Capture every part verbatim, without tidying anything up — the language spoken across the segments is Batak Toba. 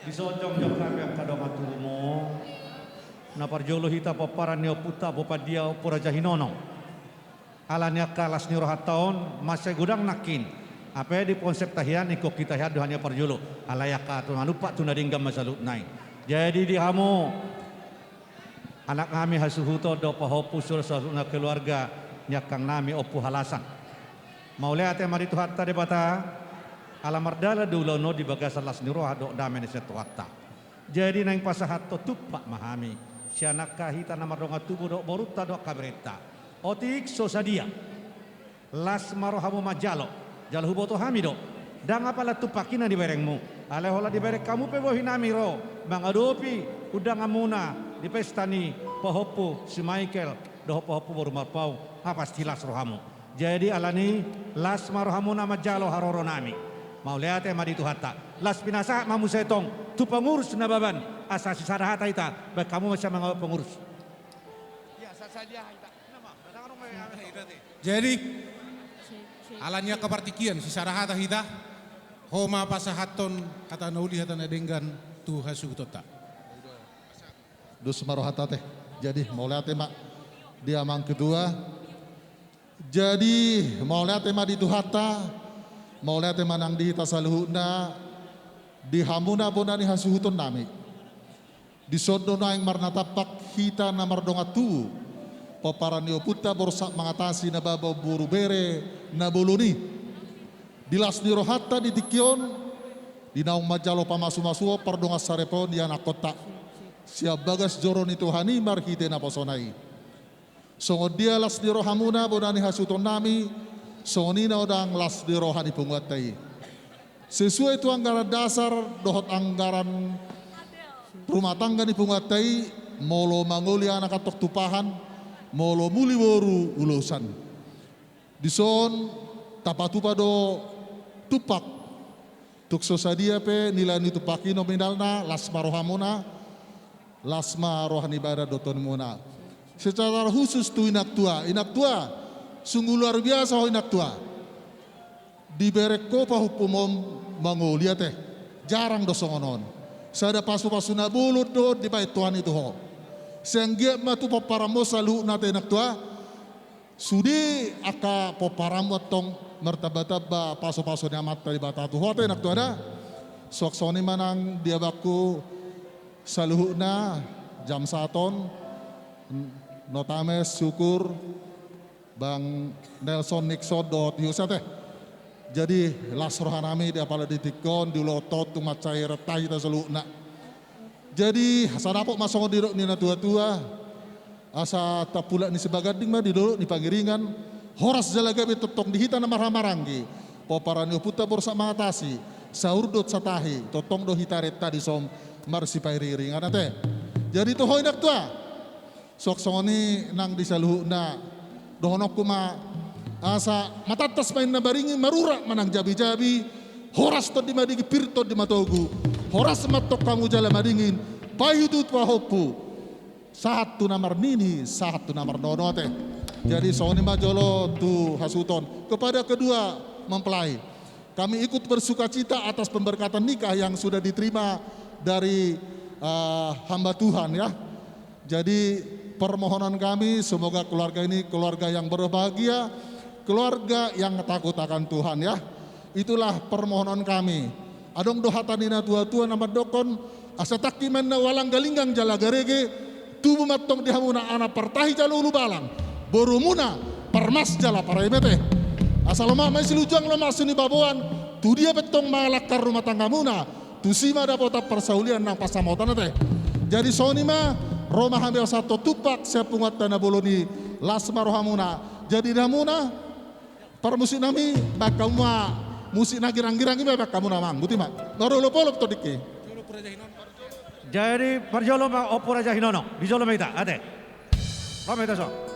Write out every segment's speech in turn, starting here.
Dison jongjong hami angka dongan tubumu. Na parjolo hita pomparan ni ompunta Ompu Pandia, Ompu Raja Hinono. Ala ni angka las ni rohanta on, mansai godang nangkin. Hape di konsepta hian, ingkon hita hian do hania parjolo. Alai angka tu manumpak tu na denggan ma saluhutna i. Jadi di hamu, anak nami hasuhuton dohot pahompu, sude saluhutna keluarga ni angkang nami Ompu Halasan. Mauliate ma di Tuhanta Debata, ala mardalan do ulaon on di bagasan las ni roha dohot dame na sian Tuhanta. Jadi naeng pasahathon tumpak ma hami, sian angka hita na mardongan tubu dohot borunta dohot angka berenta. Otik so sadia. Las ma rohamu manjalo, jala huboto hami do, ndang apala tumpak i na di berengmu. Alai holan di bereng hamu pe bohi nami ro mangadopi undanganmuna di pesta ni pahompu si Michael dohot pahompu boru Marpaung, nga pasti las rohamu. Jadi alani, las ma rohamuna manjalo haroro nami. Mauliate ma di Tuhanta. Las pinasahat ma muse tong tu pengurus Nababan, asa sisada hata hita, baen hamu ma sian mangawali pengurus. Jadi, alani angka partingkian, sisada hata hita, ho ma pasahathon hata na uli, hata na denggan tu hasuhutonta. Dos ma rohanta ate. Jadi, mauliate ma di amang ketua. Jadi, mauliate ma di Tuhanta, mauliate ma nang di hita saluhutna, di hamuna bona ni hasuhuton nami. Dison do naeng marnatampak hita na mardongan tubu, pomparan ni ompunta Borsak Mangatasi Nababan boru bere na bolon i. Di las ni rohanta di tingki on, di naung manjalo pamasumasuon pardongansaripeon di anakkonta sian bagas joro ni Tuhan i marhite naposona i. Songon dia las ni rohamuna bona ni hasuhuton nami, songon i na godang las ni roha ni punguanta i. Sesuai tu anggaran dasar dohot anggaran rumah tangga ni punguanta i, molo mangoli anak antong tumpahan, molo muli boru ulosan. Dison tapatupa do tumpak. Tung so sadia pe nilai ni tumpak i nominalna, las ma rohamuna, las ma roha ni badan dohot tondi muna. Secara khusus tu inang tua, inang tua, sungguh luar biasa ho inang tua. Dibereng ho pahompum on mangoli ate, jarang do songon on. Sada pasupasu na bolon do dibaen Tuhan i tu ho. Sai anggiat ma tu pomparanmu saluhutna ate inang tua. Sude angka pomparanmu antong martambatamba pasupasu ni Amanta Debata tu ho ate inang tua da. Suang songon i ma nang di abangku saluhutna, Jamsaton, Notames, Syukur, Bang Nelson, Nixon dohot Yus ate. Jadi las roha nami di apala di tingki on, di ulaonta on tung mansai rentahi hita saluhutna. Jadi asa dapot ma songon nidok ni natuatua, asa tampulak ni Sibaganding ma di dolok ni Pangiringan, horas jala gabe tongtong di hita na marhahamaranggi, pomparan ni ompunta Borsak Mangatasi, saur dohot satahi, tongtong do hita renta dison marsipairingiringan ate. Jadi tu ho inang tua, suang songon i nang di saluhutna, dohononku ma, asa matantas ma inna baringin, marurat ma nang jabijabi, horas tondi madingin, pir tondi matogu, horas ma antong hamu jala madingin, paihutihut pahompu, sahat tu na marnini, sahat tu na marnono ate. Jadi songon i ma jolo tu hasuhuton. Kepada kedua mempelai, kami ikut bersukacita atas pemberkatan nikah yang sudah diterima dari, eh, hamba Tuhan, ya. Jadi permohonan kami, semoga keluarga ini keluarga yang berbahagia, keluarga yang takut akan Tuhan, ya. Itulah permohonan kami. Adong do hata ni natuatua na mandokkon, asa tangki ma inna ualang, galinggang jala garege, tubu ma antong di hamuna anak partahi jala ulubalang, borumuna parmas jala pareme ate. Asa lomak ma i silinjuang, lomak sinibaboan, tu dia pe antong mangalangka rumah tanggamuna, tusi ma dapotan parsaulian nang pansamotan ate. Jadi songon i ma, ro ma hami pasahathon tumpak sian punguanta na bolon i, las ma rohamuna. Jadi di hamuna, parmusik nami, baen hamu ma musik na girang-girang i ma, baen hamu na manggut i ma. Marolopolop tondingki. Jadi parjolo ma Ompu Raja Hinono, di jolo ma hita ate. Ro ma hita so.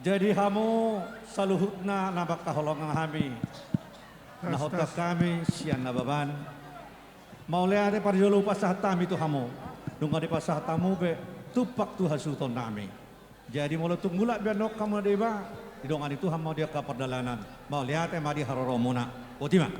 Jadi hamu saluhutna na mangkaholongi hami, na hotang hami sian Nababan, mauliate parjolo pasahat hami tu hamu. Nunga dipasahat hamu be tumpak tu hasuhuton nami. Jadi molo tung mulak be annon hamu na deba, didongani Tuhan ma di angka pardalanan. Mauliate ma di haroromuna. Boti ma.